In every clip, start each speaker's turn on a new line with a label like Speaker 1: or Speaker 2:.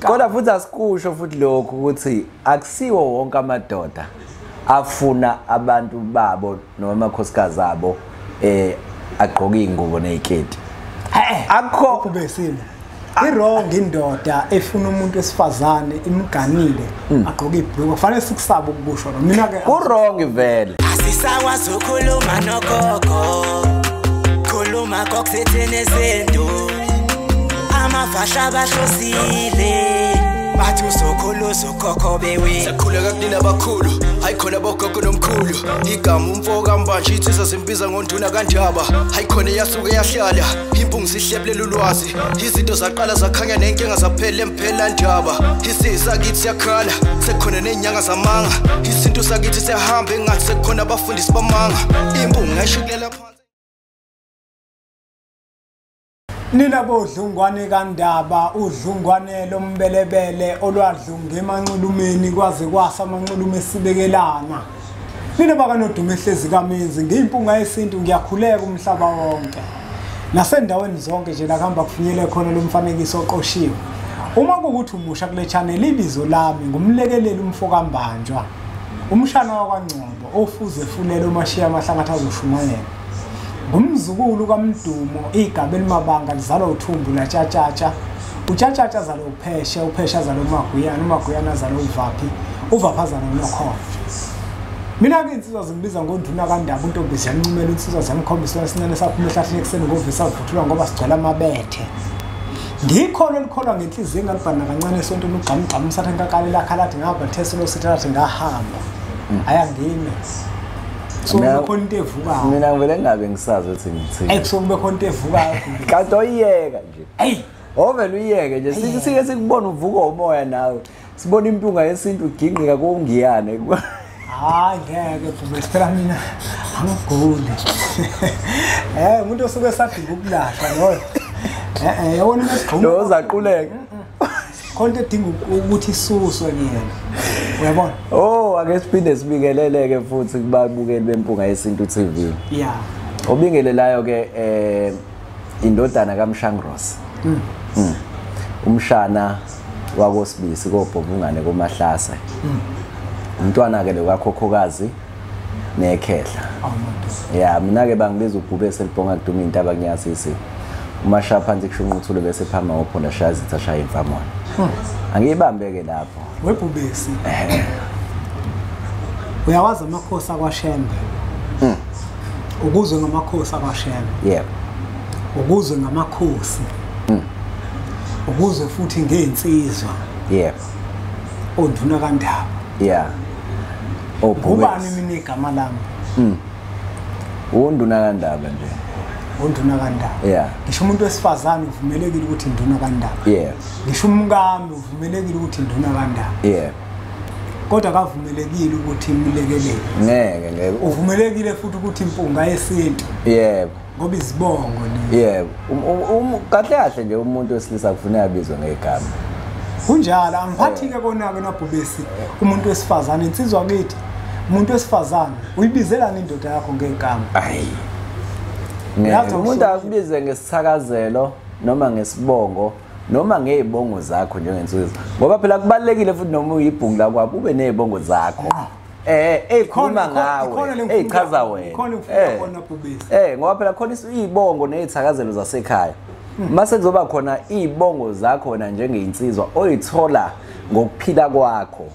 Speaker 1: Kodwa futhi asikusho futhi lokhu ukuthi akusiwo wonke amadoda afuna abantu babo noma amakhosikazi abo agqoke ingubo neziketi. Akho
Speaker 2: kubesile. I-wrong indoda efuna umuntu wesifazane imganile agqoke ibhulukwe, kufanele sikusabe ukukusho lo. Mina ke
Speaker 1: ku-wrong vele.
Speaker 3: Asisakwazi ukukhuluma nogogo, khuluma kokusethene sento. Amafasha bahlosile bathi usokhulu usokhokho bewe.
Speaker 4: Sakhuleka kunina abakhulu, hayi khona bogogo nomkhulu. Igama umfo kaMbanje insizwa zimbiza ngonduna kaNdaba. Hayi khona yasuke yahlala, impungu sihlebulela ulwazi. Izinto zaqala zakhanya nenkinga zaphela emphela ndaba. Isizwe sakithi siyakhala, sekukhona nenyanga zamanga. Isintu sakithi siyahamba engathi sekukhona abafundisi bamanga. Impungu ngayishukulela phansi.
Speaker 2: Nina bodlungwane kaNdaba, udlungwane lombelebele olwadlunga emanxulumeni kwaze kwasa amanxulume esibekelana. Nina bakanodumo ehlezi kaMenzi, ngiyimpunga yesintu, ngiyakhuleka umhlaba wonke. Nasendaweni zonke nje la kuhamba kufinyele khona lo mfanekiso oqoshiwe. Uma kuwukuthi umusha kule channel, ibizo lami ngumlekeleli umfo kaMbanjwa, umshana wakwaNgcobo ofuze fulele umashiya amahlangathi azoshumayela. Ngumzukulu kaMdumo, igaba elimabanga lizalwa uthumbu latshatshatsha. Utshatshatsha azalwa uPheshe, uPheshe azalwa uMaguyana, uMaguyana azalwa uVaphi, uVaphi azalwa uNokhona. Mina-ke insizwa zimbiza ngonduna kaNdaba, untombi ziyancumela, insizwa ziyamkhombisa esinene saphuma ehlathini ekuseni ngovisa savuthulwa ngoba sigcwele amabethe. Ngikholwa elikholwa ngenhliziyo engalibhana kancane esontweni ugqamugqamu umsatha enkakale lakha lathi ngahamba lithese lositha lathi ngahamba. Ayangime. So kukhona into evukayo.
Speaker 1: Mina ngivele ngingabe ngisazi ukuthi ngithini.
Speaker 2: Ey kusuke kube khona into evukayo.
Speaker 1: Kanti oyiyeka nje.
Speaker 2: Ey
Speaker 1: ovele uyiyeke nje. Sike sikubona uvuka umoya nawe. Sibona impunga yesintu uginqika kongiyane.
Speaker 2: Hayi ngeke Bhubesi, phela mina angiguli. Umuntu osuke esadinga ukulashwa loyo. Yabona isigqumo.
Speaker 1: Lo uzaquleka.
Speaker 2: Khona into edinga ukuthi isuswe kuyena. Uyabona?
Speaker 1: Oh, ake siphinde sibikeleleke futhi kubabukeli beMpunga Yesintu TV.
Speaker 2: Yeah.
Speaker 1: Obingelelayo ke indodana kaMshangros. Umshana wakoSibisi koBhobungane koMahlase. Umntwana ke lo kakhokhokazi nekhehla. Yeah, mina ke bangibiza uBhubesi elibhonga kuduma intaba kunyasisi. Umasha phansi kushunquthulo bese phama ngophonda shaya izitha shaya imfamona. Angiyibambe ke lapho.
Speaker 2: WeBhubesi. Uyawazi amakhosi akwaShembe. Ukuzwe ngamakhosi akwaShembe.
Speaker 1: Yebo.
Speaker 2: Ukuzwe ngamakhosi. Ukuzwe futhi ngeinsizwa.
Speaker 1: Yebo.
Speaker 2: Onduna kaNdaba.
Speaker 1: Yeah.
Speaker 2: Ubani mina igama lami?
Speaker 1: Unduna kaNdaba nje.
Speaker 2: Unduna kaNdaba.
Speaker 1: Yeah.
Speaker 2: Ngisho umuntu wesifazane uvumelekile ukuthi induna kaNdaba.
Speaker 1: Yeah.
Speaker 2: Ngisho umkami uvumelekile ukuthi induna kaNdaba.
Speaker 1: Yeah.
Speaker 2: Kodwa akavumelekile ukuthi imlekelele.
Speaker 1: Ngeke ngeke.
Speaker 2: Uvumelekile futhi ukuthi impunga yesintu.
Speaker 1: Yebo.
Speaker 2: Ngoba izibongo le.
Speaker 1: Yebo. Kahle kahle nje umuntu wesilisa kufuneka abizwe ngegama.
Speaker 2: Kunjalo, angiphathi-ke kona-ke noBhubesi umuntu wesifazane, insizwa kithi, umuntu wesifazane uyibizelani indoda yakho ngegama?
Speaker 1: Ayi. Umuntu akubize ngesithakazelo noma ngesibongo noma ngezibongo zakho njengensizwa, ngoba phela kubalekile futhi noma uyibhungu lakwabo ube nezibongo zakho. Ekhuluma ngawe, echaza wena. Ngoba phela khona izibongo nezithakazelo zasekhaya. Mase kuzoba khona izibongo zakho wena njengeinsizwa oyithola ngokuphila kwakho.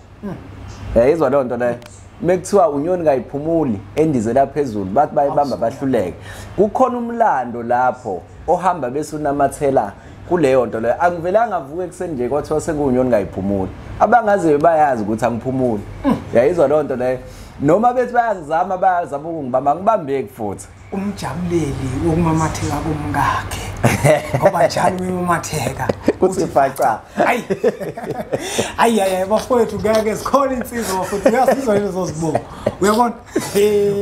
Speaker 1: Yayizwa leyo nto leyo. Mekuthiwa unyoni kayiphumuli endizela phezulu bathi bayibamba bahluleke. Kukhona umlando lapho ohamba bese unamathela kuleyo nto leyo. Angivelanga avuke ekuseni nje kwathiwa sekunyoni kayiphumuli. Abangaziyo bayazi ukuthi angiphumuli. Yayizwa leyo nto leyo. Noma bethi bayangizama bayazama ukungibamba ngibambeki futhi.
Speaker 2: Umjabuleli wokumamatheka komkakhe. Ngoba njalo uyamamatheka.
Speaker 1: Kuthi faca.
Speaker 2: Ayi. Ayi ayi bafowethu ngeke sikhona insizwa bafowethu uyasizwa lezo zibongo. Uyabona?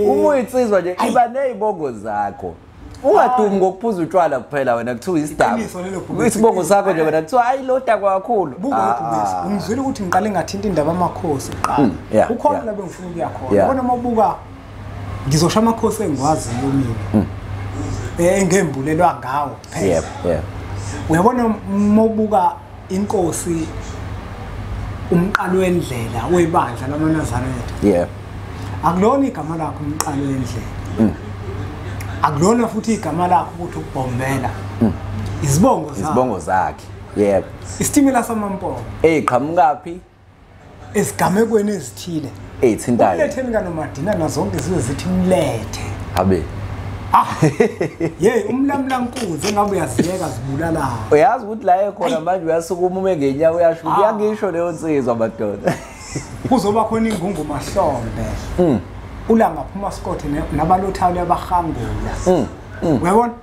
Speaker 1: Uma uyinsizwa nje iba nezibongo zakho. Ungadumi ngokuphuza utshwala kuphela wena kuthiwa isidaba. Isibongo sakho nje wena kuthiwa hayi loda kakhulu.
Speaker 2: Buka Bhubesi, ungizwile ukuthi ngiqale ngathinta indaba amakhosi kuqala. Ukhona la bengifuna ukuya khona. Yabona mawubuka ngizosho amakhosi engiwaziyo mina. Engembulelwa ngawo kuphela.
Speaker 1: Yebo, yebo.
Speaker 2: Uyabona mawubuka inkosi umqalo wendlela webandla lamaNazaretha.
Speaker 1: Yeah.
Speaker 2: Akulona igama lakho umqalo wendlela. Akulona futhi igama lakho ukuthi ukubhombela. Izibongo zakhe.
Speaker 1: Izibongo zakhe. Yebo.
Speaker 2: Isitimela samaMpondo.
Speaker 1: Eqhamukaphi?
Speaker 2: Esigamekweni ezithile.
Speaker 1: Eyithintayo.
Speaker 2: Umletheni kaNomadina nazonke ziwe zithi mlethe.
Speaker 1: Habe.
Speaker 2: Ah. Yey, umlamlankuzi engabe uyaziyeka zibulalana.
Speaker 1: Uyazi ukuthi la ekhona manje uyasukuma ume ngenyawo uyasho uyangisho leyo nsizwa madoda.
Speaker 2: Kuzoba khona ingungu mahlombe. Ulanga phuma sikothe nabalothayo abahangula. Uyabona?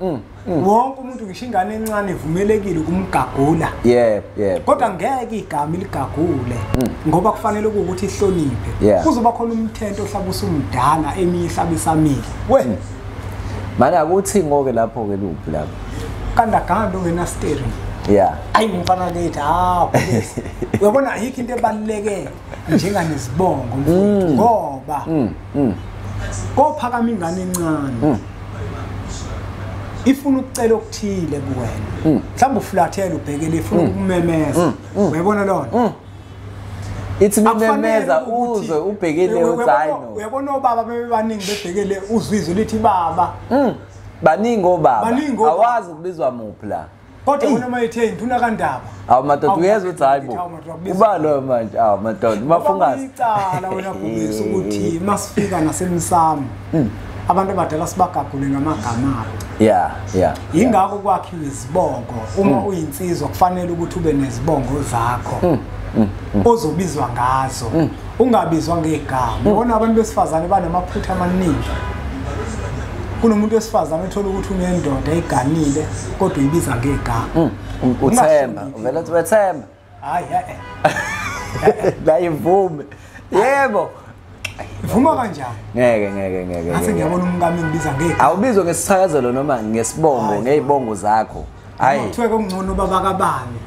Speaker 2: Wonke umuntu ngisho ingane encane ivumelekile ukumgagula.
Speaker 1: Yebo, yebo.
Speaker 2: Kodwa ngeke igama ligagule ngoba kufanele ukuthi ihloniphe. Kuzoba khona umthetho ohlabisa umdala eminye ihlabisa amile. We.
Speaker 1: Mana akuthi ngoke lapho ke luphi lapho.
Speaker 2: Kandaganda ungena steering.
Speaker 1: Yeah.
Speaker 2: Ayi mfana kithi ha. Uyabona ayikho into ebaluleke njenganezibongo mfowethu ngoba kophakama ingane encane. Ifuna ukucela okuthile kuwena. Mhlawumbe uflathela ubhekele ifuna ukumemeza. Uyabona lona?
Speaker 1: Ithi mimemeza uzwe ubhekele uthi hayi no.
Speaker 2: Uyabona obaba bebebaningi bebhekele uzwizwe lithi baba.
Speaker 1: Baningi obaba. Awazi ukubizwa muphi la.
Speaker 2: Kodwa wena mayithe induna kaNdaba.
Speaker 1: Awu madoda uyezwa ukuthi hayi bo. Uba lo manje awu madoda mafungasi.
Speaker 2: Icala wena Bhubesi ukuthi masifika nasemsamo. Abantu abadala sibagagule ngamagama abo.
Speaker 1: Yeah, yeah.
Speaker 2: Ingakho kwakhiwe izibongo. Uma uyinsizwa kufanele ukuthi ube nezibongo zakho. Ozobizwa ngazo. Ungabizwa ngegama. Ubona abantu besifazane banamaphutha amaningi. Kunomuntu wesifazane othola ukuthi unendoda eganile kodwa uyibiza ngegama.
Speaker 1: Uthemba, uvela uthi wethemba.
Speaker 2: Hayi,
Speaker 1: la ivume. Yebo.
Speaker 2: Ivuma kanjani?
Speaker 1: Ngeke ngeke ngeke.
Speaker 2: Ngase ngiyabona umkami ngibiza ngegama.
Speaker 1: Awubizwe ngesithakazelo noma ngesibongo, ngezibongo zakho. Hayi.
Speaker 2: Kuthiwe kungcono baba kabani.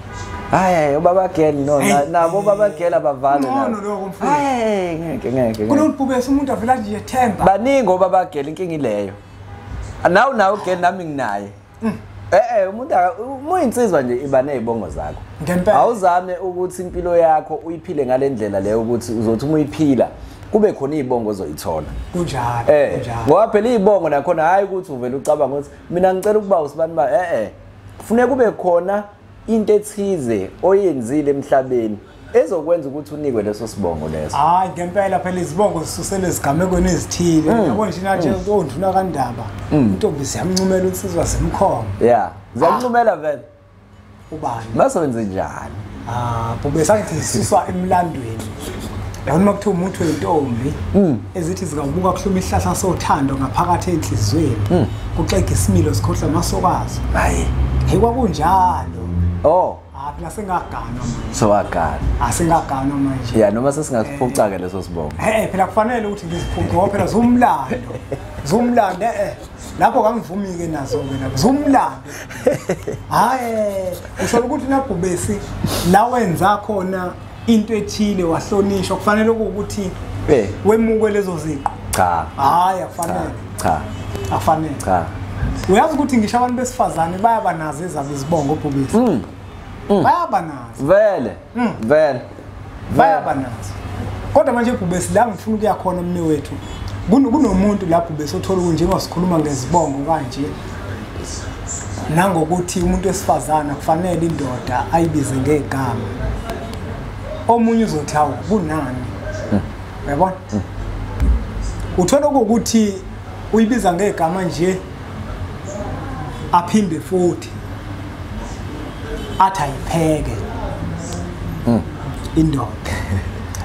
Speaker 1: Hayi, ubaba girl no, nabo baba girl abavale
Speaker 2: nabo. Ngcono lokho mfowethu.
Speaker 1: Hayi, ngeke ngeke.
Speaker 2: Kunobhubesi umuntu avela nje ethemba.
Speaker 1: Baningi obaba girl inkinga ileyo. Nawu nawe girl nami nginaye. Umuntu uyinsizwa nje iba nezibongo zakho. Awuzame ukuthi impilo yakho uyiphile ngalendlela leyo ukuthi uzothi uma uyiphila kube khona izibongo ozoyithola.
Speaker 2: Kunjalo, kunjalo.
Speaker 1: Ngoba phela izibongo nakhona hayi ukuthi uvela ucabanga ukuthi mina ngicela ukuba usibani ba kufuneka kube khona into ethize oyenzile emhlabeni ezokwenza ukuthi unikwe leso sibongo leso.
Speaker 2: Hayi ngempela phela izibongo zisusele ezigamekweni ezithile. Yabona nje nathi onduna kaNdaba. Intombi siyamncumela insizwa simkhona.
Speaker 1: Yeah, ziyancumela vele.
Speaker 2: Ubani?
Speaker 1: Masebenze njani?
Speaker 2: Ah, Bhubesi angithi zisuswa emlandweni. Yabona uma kuthiwa umuntu wentombi ezithi zikabuka kuhluma isihlahla sothando ngaphakathi enhliziyweni. Kuxega isimilo sikhohlwa amasokazo.
Speaker 1: Hayi.
Speaker 2: Hey kwakunjalo.
Speaker 1: Oh.
Speaker 2: Ah phela sengagana manje.
Speaker 1: Sowagana.
Speaker 2: Asengagana manje.
Speaker 1: Yeah, noma sesingasiphuca ke leso sibongo.
Speaker 2: Phela kufanele ukuthi ngiziphuce ngoba phela zumlando. Zumlando lapho kangivumi ke nazo ke lapho zumlando. Hayi, usho ukuthi naBhubesi la wenza khona into ethile wahlonishwa kufanele ukuthi wemuke lezo ziqo.
Speaker 1: Cha.
Speaker 2: Hayi akufanele.
Speaker 1: Cha.
Speaker 2: Akufanele.
Speaker 1: Cha.
Speaker 2: Uyazi ukuthi ngisho abantu besifazane bayaba nazo ezabo izibongo Bhubesi. Bayaba nazo.
Speaker 1: Vele. Vele.
Speaker 2: Bayaba nazo. Kodwa manje Bhubesi la ngifuna ukuya khona mne wethu. Kunomuntu la Bhubesi othola njengoba sikhuluma ngezibongo kanje. Nangokuthi umuntu wesifazana kufanele indoda ayibize ngegama. Omunye uzothi hawu kunani? Uyabona? Uthola ukuthi uyibiza ngegama nje aphinde futhi athi ayipheke indoda,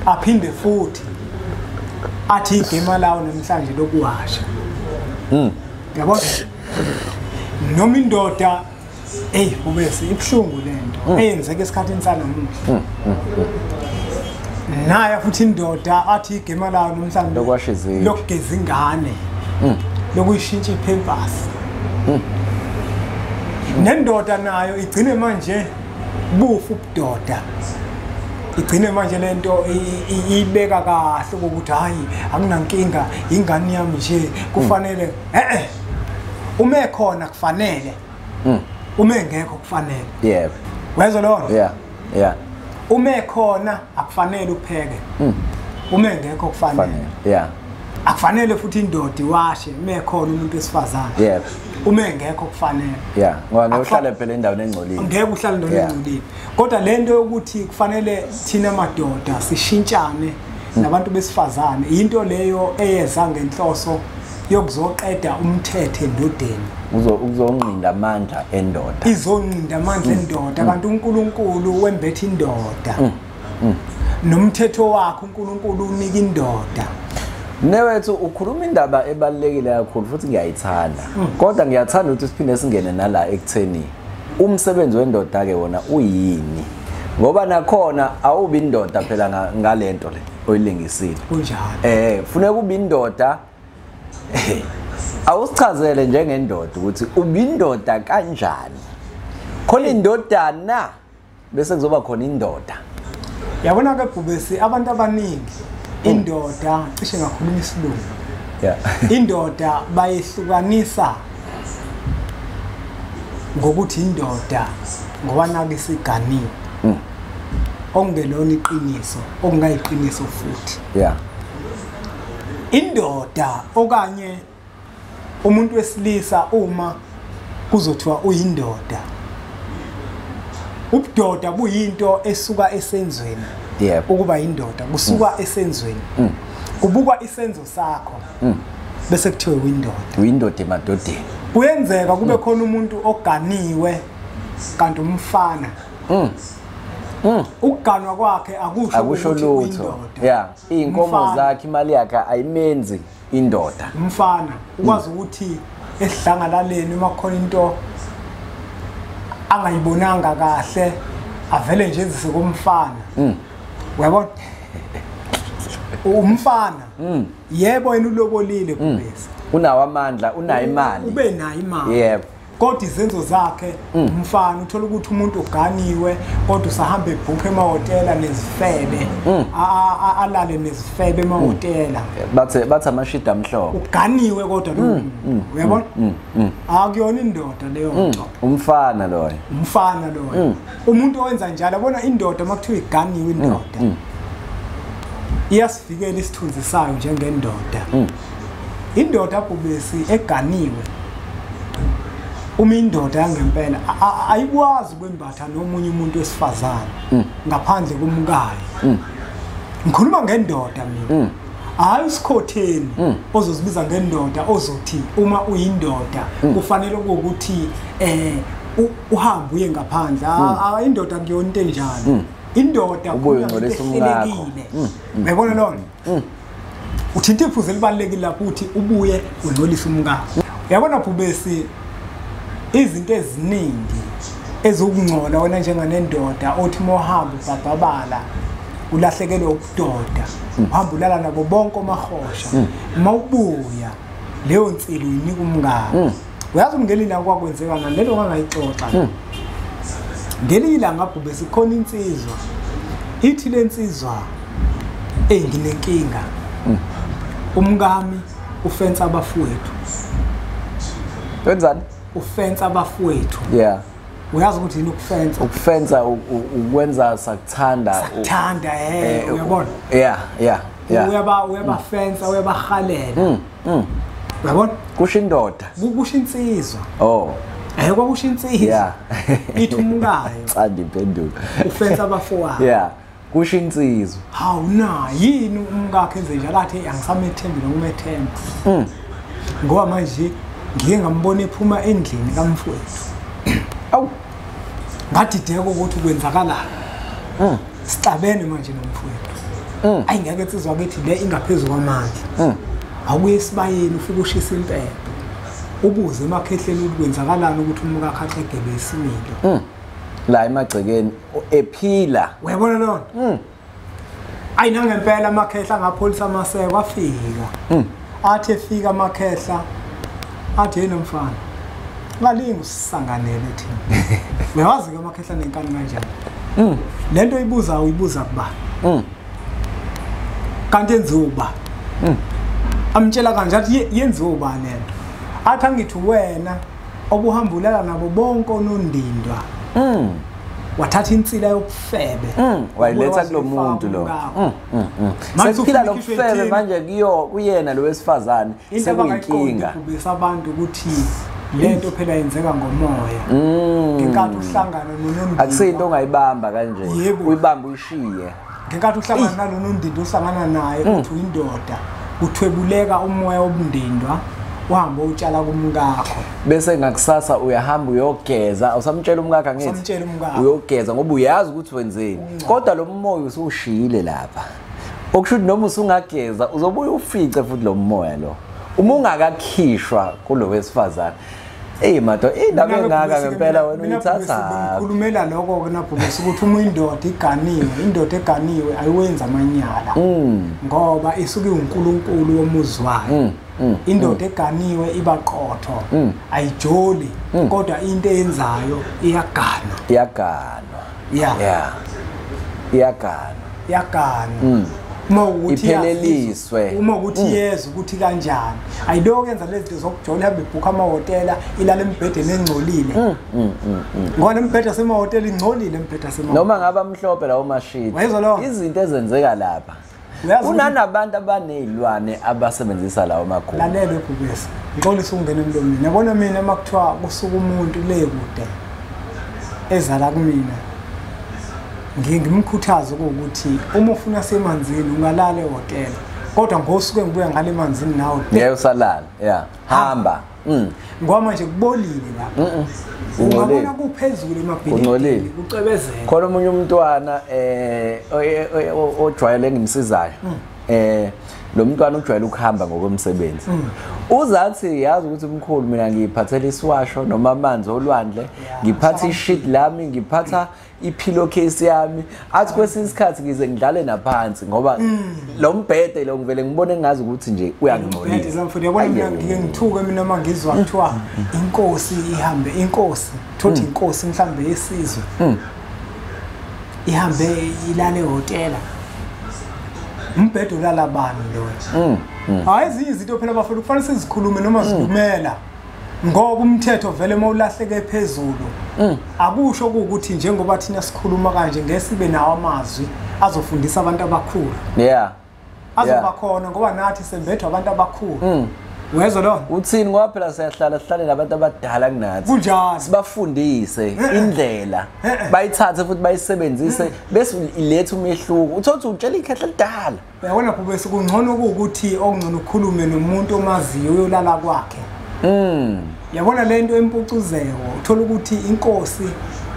Speaker 2: aphinde futhi athi igema lawo namhlanje lokuwasha. Yabona? Noma indoda Bhubesi ibuhlungu lento eyenzeka esikhathini sanamuhla. Naye futhi indoda athi igema lawo namhlanje
Speaker 1: lokuwasha izindlu,
Speaker 2: lokugeza ingane, lokuyishintsha ipampers. Nendoda nayo igcine manje bufu ubudoda. Igcine manje lento ibeka kahle ukuthi hayi akunankinga ingane yami nje kufanele ume khona kufanele. Ume ngekho kufanele.
Speaker 1: Yebo.
Speaker 2: Wezwa lona?
Speaker 1: Yeah. Yeah.
Speaker 2: Uma ekhona akufanele upheke. Uma engekho kufanele.
Speaker 1: Yeah.
Speaker 2: Akufanele futhi indoda iwashe uma ekhona umuntu wesifazane.
Speaker 1: Yebo.
Speaker 2: Uma engekho kufanele.
Speaker 1: Yeah, ngoba ngeke uhlale phela endaweni engcolile.
Speaker 2: Ngeke uhlale endaweni engcolile. Kodwa lento yokuthi kufanele thina madoda sishintshane nabantu besifazane, into leyo eyeza ngenhloso yokuzoqeda umthetho endodeni.
Speaker 1: Uzonqinda amandla endoda.
Speaker 2: Izonqinda amandla endoda, kanti uNkulunkulu wembethe indoda. Nomthetho wakhe uNkulunkulu unika indoda.
Speaker 1: Mnewethu, ukhuluma indaba ebalulekile kakhulu futhi ngiyayithanda. Kodwa ngiyathanda ukuthi siphinde singene nala ekutheni umsebenzi wendoda ke wona uyini. Ngoba nakhona awubi indoda phela ngalento le oyilingisile.
Speaker 2: Kunjalo.
Speaker 1: Funeka ube indoda. Awusichazele njengendoda ukuthi ubindoda kanjani. Khona indodana bese kuzoba khona indoda.
Speaker 2: Yabona ke Bhubesi, abantu abaningi indoda cishe ngakhuluma isilungu.
Speaker 1: Yeah.
Speaker 2: Indoda bayehlukanisa ngokuthi indoda ngoba nake isiganiwe. Okungelona iqiniso, okungayiqiniso futhi.
Speaker 1: Yeah.
Speaker 2: Indoda okanye umuntu wesilisa uma kuzothiwa uyindoda, ubudoda buyinto esuka esenzweni.
Speaker 1: Yebo.
Speaker 2: Ukuba indoda kusuka esenzweni. Kubukwa isenzo sakho. Bese kuthiwe uyindoda.
Speaker 1: Uyindoda emadodeni.
Speaker 2: Kuyenzeka kube khona umuntu oganiwe kanti umfana. Ukuganwa kwakhe akusho
Speaker 1: lutho. Yeah, inkomo zakhe, imali yakhe ayimenzi indoda.
Speaker 2: Umfana ukwazi ukuthi esidlangalaleni uma khona into angayibonanga kahle avele nje ezise komfana. Uyabona? Umfana. Yebo yena ulobolile Bhubesi.
Speaker 1: Unawo amandla, unayo imali.
Speaker 2: Ube nayo imali.
Speaker 1: Yebo.
Speaker 2: Kodwa izenzo zakhe umfana, uthola ukuthi umuntu uganiwe kodwa usahamba ebhukhe emahhotela nezifebe, alale nezifebe emahhotela.
Speaker 1: Bathi amashida amhlophe.
Speaker 2: Uganiwe kodwa lo uyabona? Akuyona indoda leyo nto.
Speaker 1: Umfana loyo.
Speaker 2: Umfana loyo. Umuntu owenza njalo, yabona indoda makuthiwa iganiwe indoda. Iyasivikela isithunzi sayo njengendoda. Indoda Bhubesi eganiwe, uma indoda yangempela ayikwazi ukwembatha nomunye umuntu wesifazane ngaphandle komkayo. Ngikhuluma ngendoda mina. Hayi usikhotheni ozozibiza ngendoda, ozothi uma uyindoda kufanele ukuthi uhambe uye ngaphandle. Indoda kuyona into enjalo. Indoda kuhlelekile. Uyabona lona? Uthinta iphuzu elibalulekile lapho uthi ubuye ungcolise umkakho. Uyabona Bhubesi, izinto eziningi ezokungcola wena njenganendoda othi mohamba ubhabhabala ulahlekelwe ubudoda, uhamba ulala nabo bonke omahosha, mawubuya leyo nsilo uyinika umngane. Uyazi ngelinye kwakwenzeka nalelo ngangayixoxa. Ngelinye ilanga Bhubesi khona insizwa, ithi lensizwa nginenkinga, umkami ufensa abafowethu.
Speaker 1: Wenzani?
Speaker 2: Ufensa abafowethu.
Speaker 1: Yeah.
Speaker 2: Uyazi ukuthi yini ukufensa?
Speaker 1: Ukufensa ukwenza sakuthanda.
Speaker 2: Sakuthanda, uyabona?
Speaker 1: Yeah, yeah, yeah.
Speaker 2: Uyabafensa, uyabahalela. Uyabona?
Speaker 1: Kusho indoda.
Speaker 2: Kusho insizwa.
Speaker 1: Oh.
Speaker 2: Kwakusho insizwa.
Speaker 1: Yeah.
Speaker 2: Ithi umkayo.
Speaker 1: Cha ndiphenduka.
Speaker 2: Ufensa abafowabo.
Speaker 1: Yeah. Kusho insizwa.
Speaker 2: Hawu na, yini umkakhe enze njalo athi angisamethembi nokumethemba. Ngoba manje ngiye ngambona ephuma endlini kamfowethu.
Speaker 1: Awu.
Speaker 2: Ngadideka ukuthi kwenzakalani. Sixabene manje nomfowethu. Ayi ngeke insizwa kithi le ingaphezulu kwamandla. Awuye esibayeni ufike ushisa impepho. Ubuze emakhehleni ukuthi kwenzakalani ukuthi umkakhe axegele isimilo.
Speaker 1: La emagcekeni ephila.
Speaker 2: Uyabona lona? Ayi nangempela amakhehla ngapholisa amaseko afika. Athi efika amakhehla athi yena mfana ngalinga usisanganele thina. Uyawazi ke amakhehla nenkani kanjani? Lento oyibuza uyibuza kubani? Kanti yenziwe ubani? Amtshela kanje athi yenziwe ubani lento? Athi angithi wena obuhamba ulala nabo bonke onondindwa. Wathatha insila yobufebe
Speaker 1: wayiletha kulomuntu lo. Sekuphila lobufebe manje kuyo kuyena lo wesifazane sekuyinkinga.
Speaker 2: Kubesa abantu ukuthi lento phela yenzeka ngomoya. Ngenkathi uhlangana nonondindwa
Speaker 1: akusiyinto ongayibamba kanje, uyibamba uyishiye.
Speaker 2: Ngenkathi uhlangana nalonondindwa uhlangana naye uthi uyindoda, uthwebuleka umoya wobundindwa uhamba utshala kumkakho.
Speaker 1: Bese ngakusasa uyahamba uyogeza, awusamtshela umkakho angithi?
Speaker 2: Usamtshela umkakho.
Speaker 1: Uyogeza ngoba uyazi ukuthi wenzeni. Kodwa lo moya usushiyile lapha. Okusho ukuthi noma usungageza uzobuya ufice futhi lo moya lo. Uma ungakakhishwa kulo wesifazane. Ey madoda, indaba engaka ngempela wena uyithatha.
Speaker 2: Ngikhulumela lokho ke nabhubesi ukuthi uma indoda iganiwe, indoda eganiwe ayiwenza amanyala. Ngoba isuke uNkulunkulu womuzi wayo. Indoda eganiwe ibaqotho, ayijoli, kodwa into eyenzayo iyaganwa.
Speaker 1: Iyaganwa.
Speaker 2: Yeah.
Speaker 1: Iyaganwa.
Speaker 2: Iyaganwa. Uma ukuthi
Speaker 1: ipheleliswe,
Speaker 2: uma ukuthi yezwe ukuthi kanjani, ayiloko yenza lezi zinto zokujola, ihambe ibhukha amahhotela, ilala embhedeni engcolile. Ngoba nemibhede yasemahhotela ingcolile, imibhede yasemahhotela.
Speaker 1: Noma ngaba mhlophe lawo mashidi. Izinto ezenzeka lapha. Kunanabantu abanezilwane abasebenzisa lawo magumbi.
Speaker 2: Lalela Bhubesi, ngixolisa ukungena emlomeni. Yabona mina uma kuthiwa kusuka umuntu le kude ezala kumina, ngimkhuthaza ukuthi uma ufuna semanzini ungalala ehhotela, kodwa ngosuke ngibuya ngale emanzini nawe
Speaker 1: ngeke usalala. Yeah, hamba.
Speaker 2: Ngoba manje kubolile lapha. Ungabona kuphezulu emabhilidini kucwebezela.
Speaker 1: Khona omunye umntwana ojwayele engimsizayo. Lo mntwana ujwayele ukuhamba ngokomsebenzi. Uzathi yazi ukuthi umkhulu mina ngiphathela isiwasho noma amanzi olwandle, ngiphatha isheet lami, ngiphatha i-pillowcase yami. Athi kwesinye isikhathi ngize ngidlale naphansi ngoba lo mbhede lo ngivele ngibone engazi ukuthi nje uyangcolisa.
Speaker 2: Uyabona mina ngike ngithuke mina uma ngizwa kuthiwa inkosi ihambe, inkosi thothi inkosi mhlambe yesizwe ihambe ilale ehhotela. Umbhede ulala bani loyo? Hayi, ezinye izinto phela bafuna kufanele sizikhulume noma zilumela. Ngoba umthetho vele uma ulahleke phezulu akusho ukuthi njengoba thina sikhuluma kanje ngesibe nawo amazwi azofundisa abantu abakhulu.
Speaker 1: Yeah.
Speaker 2: Azoba khona ngoba nathi sembethwa abantu abakhulu. Uyezwa lo?
Speaker 1: Uthini ngoba phela siyahlala sihlale nabantu abadala kunathi.
Speaker 2: Kunjani?
Speaker 1: Sibafundise indlela, bayithathe futhi bayisebenzise bese ilethe umehluko. Uthothi utshela ikhehla elidala.
Speaker 2: Uyabona Bhubesi kungcono ukuthi okungcono ukhulume nomuntu omaziyo uyolala kwakhe. Yabona lento empucuzeko, uthola ukuthi inkosi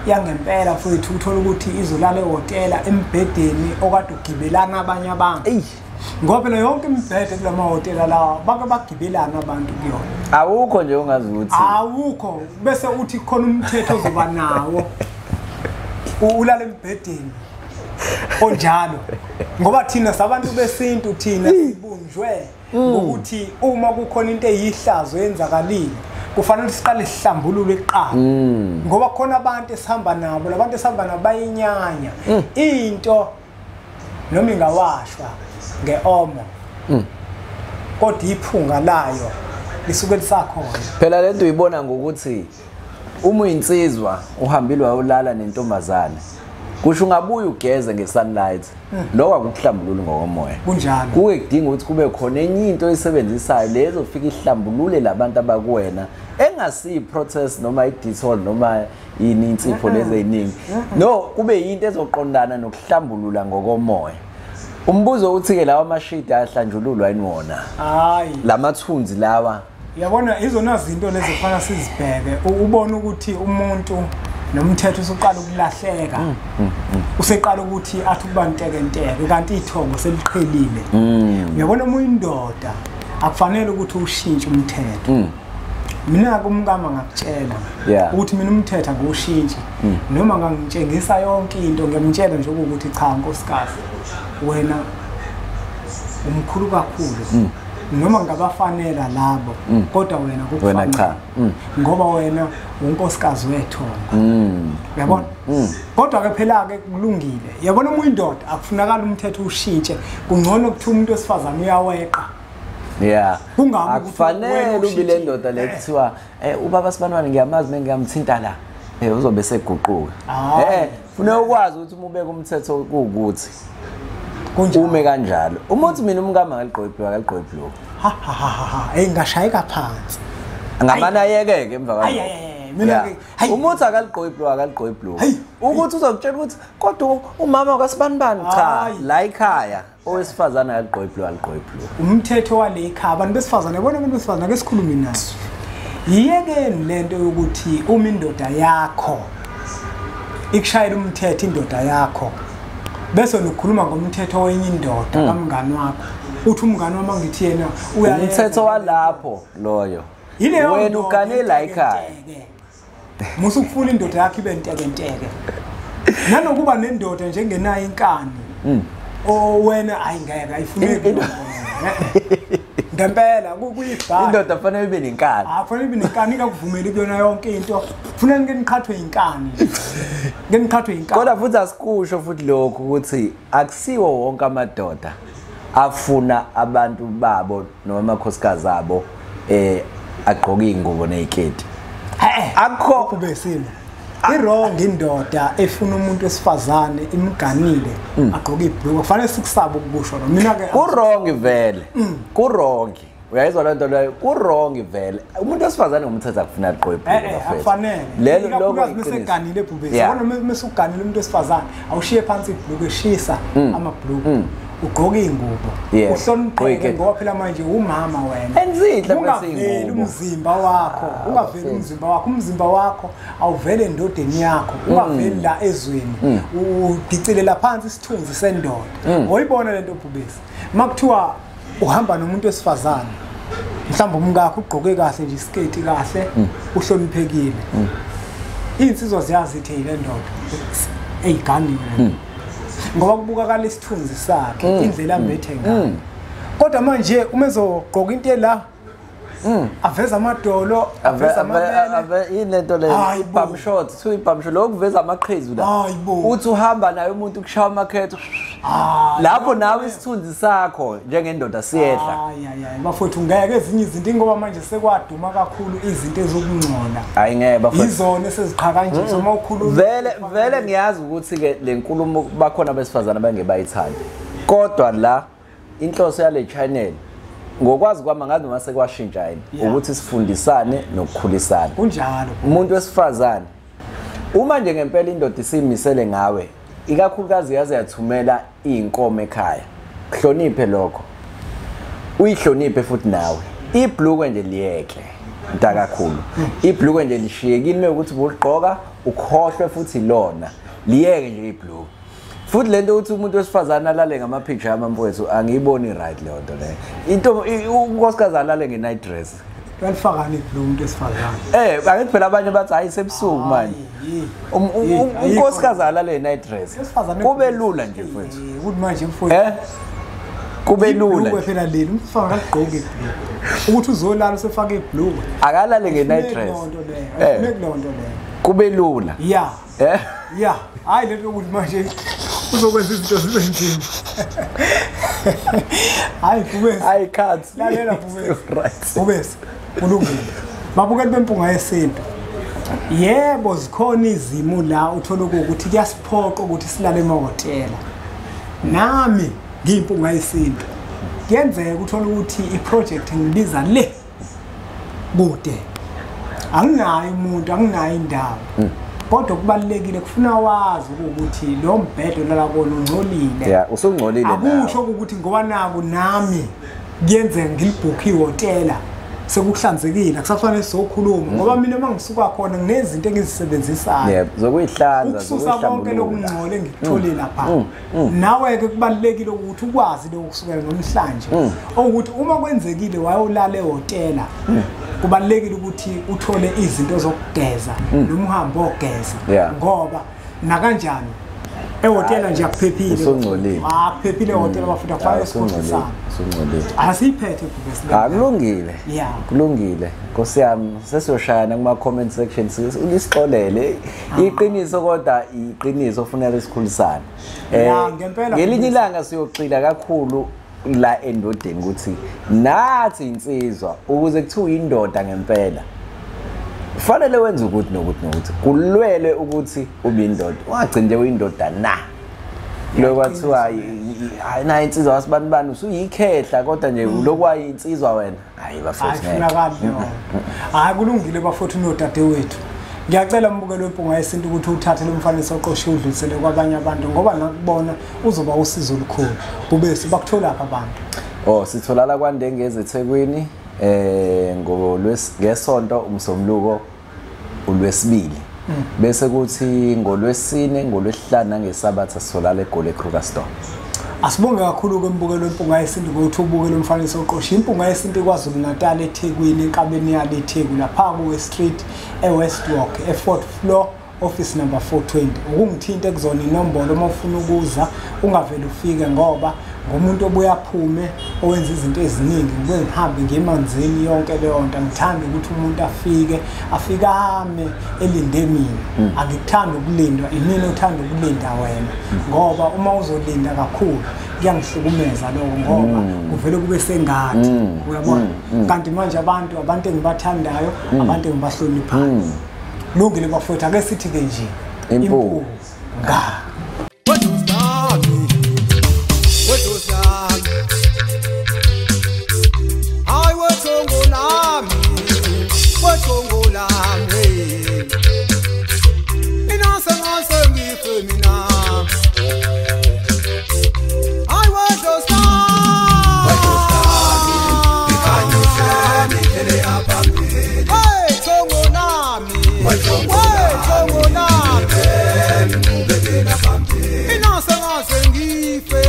Speaker 2: yangempela futhi uthola ukuthi izolala ehhotela embhedeni okade ugibelana abanye abantu. Ngoba phela yonke imibhede kulamahhotela lawa bake bagibelana abantu kuyona.
Speaker 1: Awukho nje ongazi ukuthi
Speaker 2: awukho, bese uthi khona umthetho ozoba nawo ulala embhedeni onjalo. Ngoba thina sabantu besintu thina sibunjwe ngokuthi uma kukhona into eyihlazo yenzakalile kufanele siqale sihlambulule kuqala. Ngoba khona abantu esihamba nabo, labantu esihamba nabo bayinyanya into noma ingawashwa ngeomo kodwa iphunga layo lisuke lisakhona.
Speaker 1: Phela lento uyibona ngokuthi uma uyinsizwa uhambile wayolala nentombazane, kusho ungabuya ugeze ngesunlight, lokho akukuhlambululi ngokomoya.
Speaker 2: Kunjalo.
Speaker 1: Kuke kudinga ukuthi kube khona enye into oyisebenzisayo lezo fika ihlambulule labantu abakuwena, engasiyi protest noma i-Dettol noma yini insipho lezi eziningi. No, kube yinto ezoqondana nokuhlambulula ngokomoya. Umbuzo uthi ke lawa amashidi ayahlanjululwa yini wona?
Speaker 2: Hayi.
Speaker 1: Lamathunzi lawa.
Speaker 2: Uyabona izona zinto lezi kufanele sizibheke, ubone ukuthi umuntu nomthetho usuqala ukulahleka. Useqala ukuthi athi kuba ntekenteke kanti ithongo seliqhelile. Uyabona uma uyindoda akufanele ukuthi ushintshe umthetho. Mina kumkama ngakutshela ukuthi mina umthetho angiwushintshi, noma ngangitshengisa yonke into ngiyamtshela nje ukuthi cha nkosikazi wena umkhulu kakhulu, noma ngabafanela labo kodwa wena kukufanele
Speaker 1: cha
Speaker 2: ngoba wena unkosikazi wethonga. Uyabona? Kodwa ke phela ke kulungile. Uyabona uma uyindoda akufunakala umthetho ushintshe, kungcono ukuthi umuntu wesifazane uyaweqa.
Speaker 1: Yeah. Akufanele ube le ndoda le kuthiwa ubaba Sibanibani ngiyamazi mina ngiyamthinta la. Uzobe seguquka. Funeka ukwazi ukuthi uma ubeka umthetho kuwukuthi ume kanjalo. Uma uthi mina umkami akaligqoki ibhulukwe, akaligqoki ibhulukwe.
Speaker 2: Ha ha ha ha, hey ngashayeka phansi.
Speaker 1: Ngamane ayekeke emva kwalokho.
Speaker 2: Mina ke
Speaker 1: uma uthi akaligqoki ibhulukwe, akaligqoki ibhulukwe. Ukuthi uzokutshela ukuthi kodwa umama kaSibanibani, cha, la ekhaya owesifazane akaligqoki ibhulukwe, akaligqoki ibhulukwe.
Speaker 2: Umthetho wale ekhaya abantu besifazane, yabona abantu besifazane ake sikhulume naso. Yiyekeni lento yokuthi uma indoda yakho ikushayela umthetho, indoda yakho bese ukhuluma ngomthetho wenye indoda kamngani wakho, uthi umngani wami ngithi yena
Speaker 1: umthetho walapho loyo. Wena ugane la ekhaya.
Speaker 2: Musu ukufuna indoda yakho ibe ntekenteke. Nanokuba nendoda njengenayo inkani. O wena ayingeke ayifuneki. Ngempela kuyibhala.
Speaker 1: Indoda kufanele ibe nenkani.
Speaker 2: Ah, kufanele ibe nenkani, ingakuvumeli kuyona yonke into. Kufanele ngeke niqhathwe inkani. Ngeke niqhathwe inkani.
Speaker 1: Kodwa futhi asikusho futhi lokhu ukuthi akusiwo wonke amadoda afuna abantu babo noma amakhosikazi abo agqoke ingubo neziketi.
Speaker 2: Akukho kubesile. I-wrong indoda efuna umuntu wesifazane imganile agqoke ibhulukwe. Kufanele sikusabe ukukusho lo. Mina ke
Speaker 1: ku-wrong vele. Ku-wrong. Uyayizwa le nto leyo? Ku-wrong vele. Umuntu wesifazane ngumthetho akufuna agqoke ibhulukwe.
Speaker 2: Akufanele.
Speaker 1: Lelo lokho
Speaker 2: meseganile ebhubesi. Yabona mase uganile umuntu wesifazane awushiye phansi ibhulukwe, eshisa amabhulukwe. Ugqoke ingubo, uhlonipheke ngoba phela manje umama wena.
Speaker 1: Enzihle bese ingubo.
Speaker 2: Umzimba wakho, ungaveli umzimba wakho, umzimba wakho awuvele endodeni yakho, ungaveli la ezweni. Udicilela phansi isithunzi sendoda. Oyibona lento bhubesi. Makuthiwa uhamba nomuntu wesifazane, mhlawumbe umkakho ugqoke kahle nje isiketi kahle, uhloniphekile. Insizwa ziyazi ithi le ndoda eyiganiwe. Ngoba kubukakala isithunzi sakhe, indlela ambethe ngayo. Kodwa manje uma ezogqoka into la aveza amadolo, aveza amabele,
Speaker 1: yini lento leyo? Ibum short, two ibum short, lokhu kuveza amaqhezu la. Uthi uhamba naye umuntu kushaya amakhetho. Lapho nawe isithunzi sakho njengendoda siyehla.
Speaker 2: Hayi hayi bafowethu, ngeke ezinye izinto ngoba manje sekwaduma kakhulu izinto ezokungcola.
Speaker 1: Hayi ngeke bafowethu.
Speaker 2: Izona eseziqhakanjiswa uma ukhuluma.
Speaker 1: Vele ngiyazi ukuthi ke le nkulumo bakhona abesifazana abangebayithandi. Kodwa la inhloso yale channel ngokwazi kwami ngazi noma sekwashintsha yini ukuthi sifundisane nokukhulisana.
Speaker 2: Kunjalo.
Speaker 1: Umuntu wesifazane uma nje ngempela indoda isimisele ngawe, ikakhulukazi yaze yathumela inkomo ekhaya, hloniphe lokho, uyihloniphe futhi nawe. Ibhlukwe nje liyeke mntakakhulu, ibhlukwe nje lishiyekile ukuthi ubuligqoka ukhohlwe futhi lona liyeke nje ibhlukwe. Futhi lento ukuthi umuntu wesifazane alale ngamaphijama mfowethu angiyiboni right leyo nto leyo. Into unkosikazi alale nge-night dress.
Speaker 2: Uyalifakani ibhlukwe umuntu wesifazane?
Speaker 1: Angithi phela abanye bathi hayi sebusuku manje. Unkosikazi alale nge-night dress. Kube lula nje mfowethu.
Speaker 2: Ukuthi manje mfowethu.
Speaker 1: Kube lula.
Speaker 2: Ibhlukwe phela leli, umuntu wesifazane akaligqoki ibhlukwe. Ukuthi uzolala usefake ibhlukwe.
Speaker 1: Akalale nge-night dress.
Speaker 2: Ayifuneki leyo nto leyo.
Speaker 1: Kube lula.
Speaker 2: Yeah. Yeah. Hayi lento ukuthi manje uzokwenza izinto zibe nzima. Hayi Bhubesi.
Speaker 1: Hayi khathi.
Speaker 2: Lalela Bhubesi. Bhubesi, kulungile. Babukeli beMpunga Yesintu. Yebo zikhona izimo la uthola ukuthi kuyasiphoqa ukuthi silale emahhotela. Nami ngiyiMpunga Yesintu. Kuyenzeka uthola ukuthi iproject ngibiza le kude. Anginayo umuntu, anginayo indawo. Kodwa kubalulekile kufuna wazi ukuthi lo mbhedo lala kona ungcolile.
Speaker 1: Yeah, usungcolile nawe.
Speaker 2: Akusho ukuthi ngoba naku nami kuyenzeka ngilibhukhe ihhotela sekuhlanzekile, akusafanele sizokhuluma ngoba mina uma ngisuka khona nginezinto engizisebenzisayo.
Speaker 1: Yebo, zokuyihlanza,
Speaker 2: ukususa konke lokungcola engikuthole lapha. Nawe ke kubalulekile ukuthi ukwazi lokho kusukela namhlanje. Ukuthi uma kwenzekile wayolala ehhotela, kubalulekile ukuthi uthole izinto zokugeza noma uhambe ogeza ngoba nakanjani ehhotela nje akuphephile.
Speaker 1: Usungcolile.
Speaker 2: Akuphephile ehhotela bafunda kufanele sikhohlisane.
Speaker 1: Usungcolile.
Speaker 2: Asiphethe Bhubesi.
Speaker 1: Akulungile. Kulungile. Nkosi yami sesiyoshayana kuma comment section lisixolele. Iqiniso kodwa iqiniso kufanele sikhulisane.
Speaker 2: Ngempela
Speaker 1: ngelinye ilanga siyoxila kakhulu la endodeni ukuthi nathi insizwa ukuze kuthiwe indoda ngempela. Kufanele wenze ukuthi nokuthi nokuthi kulwele ukuthi ube indoda, ungagcini nje uyindoda na. Lokho kwathiwa hayi nayi insizwa wasibani bani usuyikhehla kodwa nje lokwayi insizwa wena. Hayi bafowethu,
Speaker 2: ayifunakali leyo. Hayi kulungile bafowethu nodadewethu. Ngiyacela mbukelo weMpunga Yesintu ukuthi uthathe lo mfanekiso oqoshiwe udlulisele kwabanye abantu ngoba nakubona uzoba usizo olukhulu. Bubesi bakutholaphi abantu?
Speaker 1: Oh, sitholala kwaNdengezi eThekwini ngesonto umsombuluko ulwesibili. Bese kuthi ngolwesine, ngolwesihlanu nangesabatha sitholala eGoli eKrugersdorp.
Speaker 2: Asibonge kakhulu kwembukelo weMpunga Yesintu ngokuthi ubuke lo mfanekiso oqoshiwe. Impunga Yesintu KwaZulu Natal eThekwini, enkabeni yalo eTheku lapha ku Street eWestwalk e4th floor office number 420. Ukungithinta kuzona inombolo uma ufuna ukuza, ungavele ufike ngoba ngumuntu obuya aphume owenza izinto eziningi, ngibuye ngihambe ngiyemanzini yonke leyo nto. Angithandi ukuthi umuntu afike ame elinde mina. Angikuthandi ukulindwa, imina othanda ukulinda wena ngoba uma uzolinda kakhulu kuyangihlukumeza lokho ngoba kuvele kube sengathi uyabona. Kanti manje abantu engibathandayo, abantu engibahloniphayo. Lungile bafowethu, ake sithi ke nje
Speaker 1: impunga.
Speaker 4: Sengife.